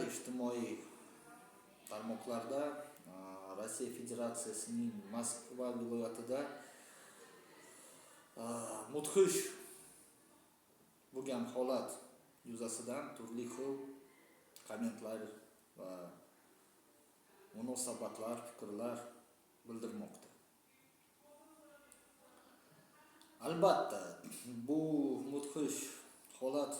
Ijtimoiy tarmoqlarda Rossiya Federatsiyasining Moskva viloyatida mudhish bo'lgan holat yuzasidan turli xil kommentlar va munosabatlar, fikrlar bildirmoqda. Albatta, bu mudhish holat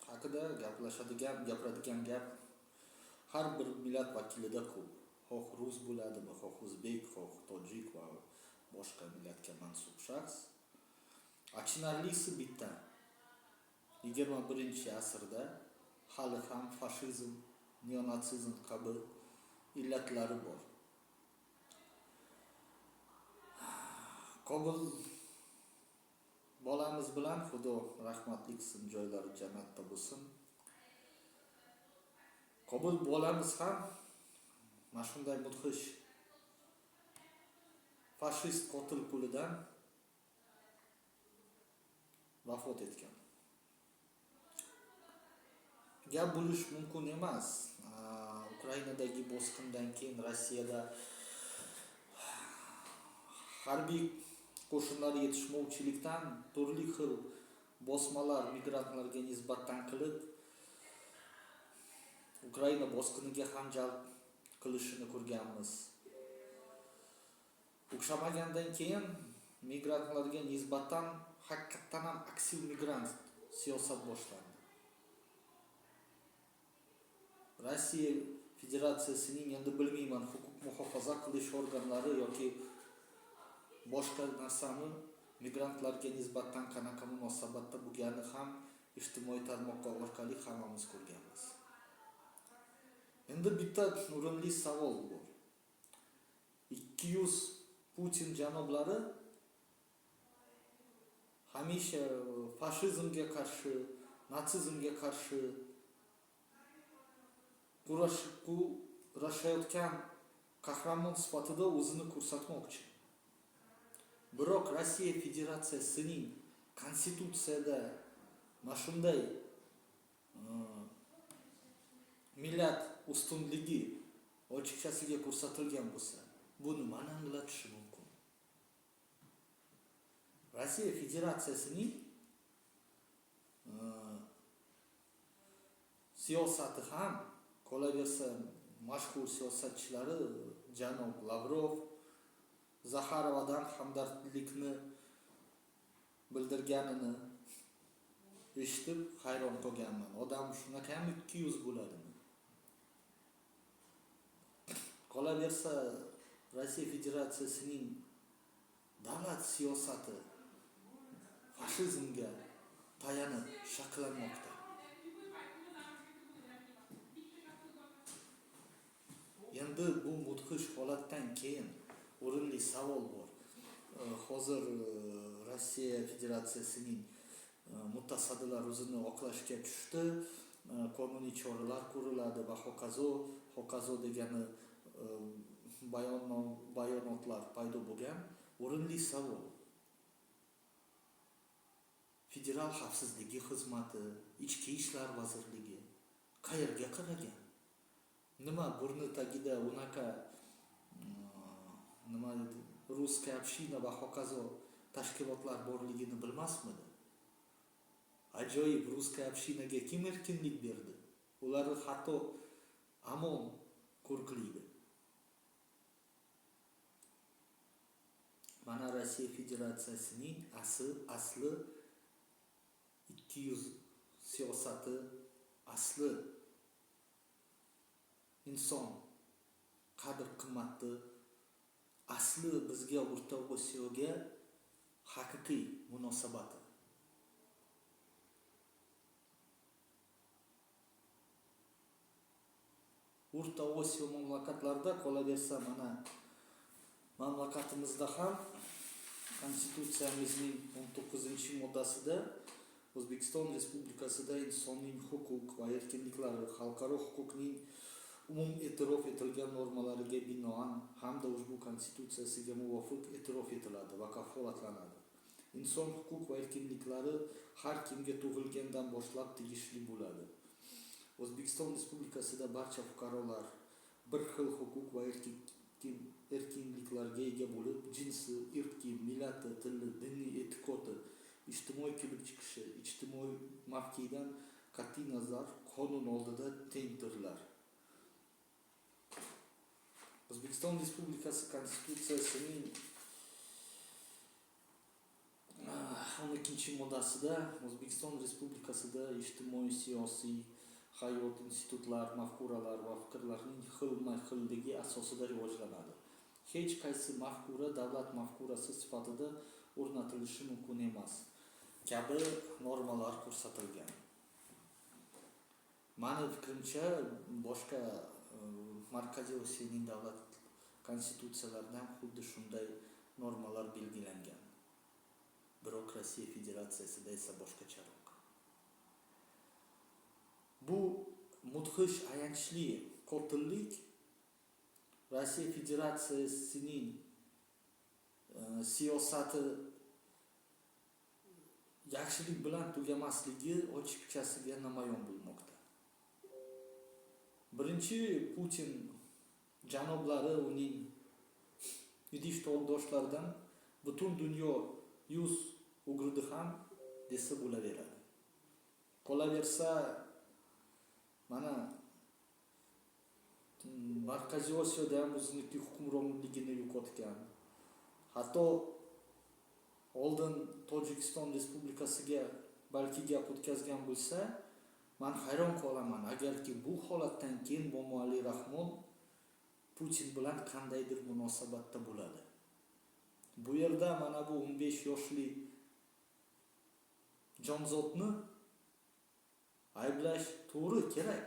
haqida gaplashadigan, gapiradigan gap har bir millat vakilida ko'p. Xoh rus bo'ladimi, xoh o'zbek, xoh tojik va boshqa millatga mansub shaxs. Achinarlisi bitta. 21-asrda hali ham fashizm, neonatsizm kabi illatlari bor. Qobil bolamiz bilan Xudo rahmatli qilsin, joylari jannatda bo'lsin. Qobil bolamiz ham mana shunday mudhish fashist qotil qo'lidan vafot etgan. Gap bo'lish mumkin emas. Ukrainadagi bosqindan keyin Rossiyada harbiy qo'shinlar yetishmovchilikdan turli xil bosmalar migrantlarga nisbatan qilib, Ukraina bosqiniga ham jalb qilishini ko'rganmiz. O'xshamagandan keyin migrantlarga nisbatan haqiqatdan ham aksil migrant siyosat boshlandi. Rossiya Federatsiyasining endi bilmayman, huquq muhofaza qilish organlari yoki boshqa narsani migrantlarga nisbatan qanaqa munosabatda bo'lgani ham ijtimoiy tarmoqlar orqali hammamiz ko'rganmiz. Endi bitta o'rinli savol bor. 200 Putin janoblari hamisha fashizmga qarshi, natsizmga qarshi kurashayotgan qahramon sifatida o'zini ko'rsatmoqchi. Biroq Rossiya Federatsiyasining konstitutsiyada mana shunday millat ustunligi ochiqchasiga ko'rsatilgan bo'lsa, bu nimani anglatishi mumkin? Rossiya Federatsiyasining siyosati ham, qolaversa mashhur siyosatchilari janob Lavrov Zaxarovadan hamdardlikni bildirganini eshitib hayron qolganman. Odam shunaqa ham 200 bo'ladimi? Qolaversa Rossiya Federatsiyasining davlat siyosati fashizmga tayanib shakllanmoqda. Endi bu mudhish holatdan keyin o'rinli savol bor. Hozir Rossiya Federatsiyasining mutasaddilari o'zini oqlashga tushdi. Qonuniy choralar ko'riladi va hokazo, hokazo degani bayonotlar paydo bo'lgan. O'rinli savol. Federal xavfsizligi xizmati, Ichki ishlar vazirligi qayerga qaragan? Nima burni tagida unaqa nima dedi, русская община va hokazo tashkilotlar borligini bilmasmidi? Ajoyib, русская община ga kim erkinlik berdi? Ularni hatto OMON qo'riqlaydi. Mana Rossiya Federatsiyasining asli 200 siyosati, asli inson qadr qimmati, asli bizga O'rta Osiyoga haqiqiy munosabati. O'rta Osiyo mamlakatlarida, qolaversa mana mamlakatimizda ham Konstitutsiyamizning 19-moddasida O'zbekiston Respublikasida insonning huquq va erkinliklari xalqaro huquqning umum e'tirof etilgan normalariga binoan hamda ushbu Konstitutsiyasiga muvofiq e'tirof etiladi va kafolatlanadi. Inson huquq va erkinliklari har kimga tug'ilgandan boshlab tegishli bo'ladi. O'zbekiston Respublikasida barcha fuqarolar bir xil huquq va erkinliklarga ega bo'lib, jinsi, irqi, millati, tili, diniy e'tiqodi, ijtimoiy kelib chiqishi, ijtimoiy mavqeidan qat'iy nazar qonun oldida tengdirlar. O'zbekiston Respublikasi Konstitutsiyasining 12-moddasida O'zbekiston Respublikasida ijtimoiy, siyosiy hayot institutlar, mafkuralar va fikrlarning xilma-xilligi asosida rivojlanadi. Hech qaysi mafkura davlat mafkurasi sifatida o'rnatilishi mumkin emas kabi normalar ko'rsatilgan. Mani fikrimcha, boshqa Markaziy Osiyoning davlat konstitutsiyalarida ham xuddi shunday normalar belgilangan. Biroq Rossiya Federatsiyasida esa boshqacharoq. Bu mudhish, ayanchli qotillik Rossiya Federatsiyasining siyosati yaxshilik bilan tugamasligi ochiqchasiga namoyon bo'lmoqda. Birinchi Putin janoblari uning idish tovoqdoshlaridan butun dunyo yuz o'girdi ham desa bo'laveradi. Qolaversa, mana Markaziy Osiyoda ham o'ziniki hukmronligini yo'qotgan. Hatto oldin Tojikiston Respublikasiga balki gap o'tkazgan bo'lsa, men hayron qolaman, agarki bu holatdan keyin Emomali Rahmon Putin bilan qandaydir munosabatda bo'ladi. Bu yerda mana bu 15 yoshli jonzotni ayblash to'g'ri kerak.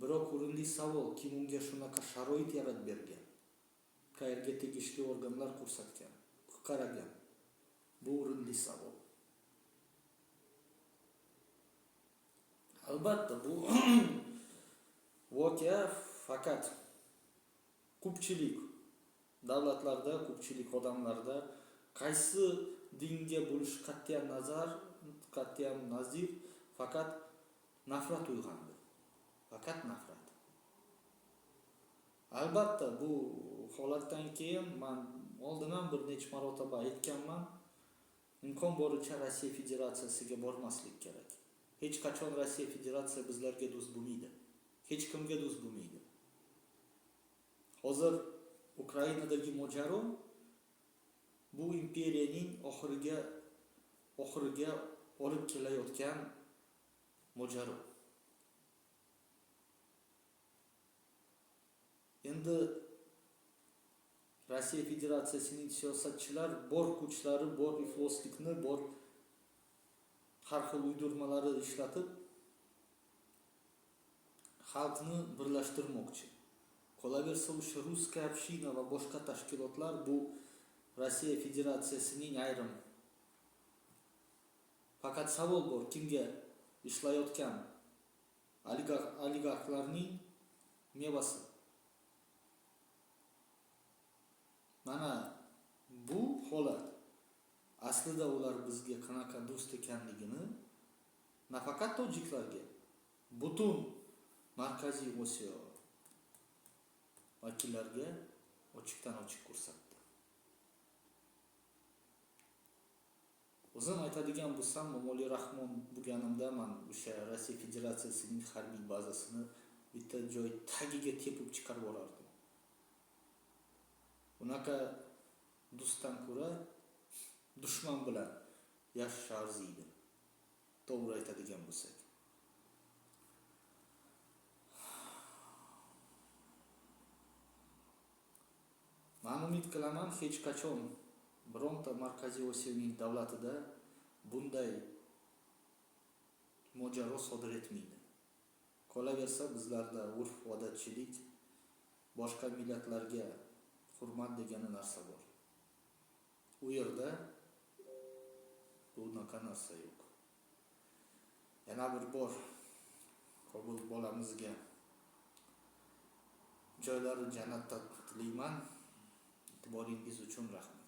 Biroq o'rinli savol, kim unga shunaqa sharoit yaratib bergan? Qayerga tegishli organlar ko'rsatgan, qaragan? Bu o'rinli savol. Albatta bu voqea faqat ko'pchilik davlatlarda, ko'pchilik odamlarda qaysi dinga bo'lishi qat'iyan nazir faqat nafrat uyg'ondi. Faqat nafrat. Albatta bu holatdan keyin men oldin ham bir necha marotaba aytganman, imkon boricha Rossiya Federatsiyasiga bormaslik kerak. Hech qachon Rossiya Federatsiya bizlarga do'st bo'lmaydi. Hech kimga do'st bo'lmaydi. Hozir Ukrainadagi mojaro bu imperiyaning oxiriga olib kelayotgan mojaro. Endi Rossiya Federatsiyasining siyosatchilar bor kuchlari, bor ifloslikni, bor har xil uydirmalari ishlatib xalqni birlashtirmoqchi. Qolaversa o'sha Ruskaya община va boshqa tashkilotlar bu Rossiya Federatsiyasining ayrim. Faqat savol bor, kimga ishlayotgan oligarxlarning mevasi. Mana bu holat aslida ular bizga qanaqa do'st ekanligini nafaqat tojiklarga, butun Markaziy Osiyo vakillarga ochiqdan ochiq ko'rsatdi. O'zim aytadigan bo'lsam, Emomali Rahmon bo'lganimda men o'sha Rossiya Federatsiyasining harbiy bazasini bitta joy tagiga tepib chiqarib yuborardim. Unaqa do'stdan ko'ra dushman bilan yashash arziydi. To'g'ri aytadigan bo'lsak. Men umid qilaman, hech qachon bironta Markaziy Osiyoning davlatida bunday mojaro sodir etmaydi. Qolaversa bizlarda urf-odatchilik, boshqa millatlarga hurmat degani narsa bor. U yerda bunaqa narsa yo'q. Yana bir bor Qobil bolamizga joylari jannatda tilayman. E'tiboringiz uchun rahmat.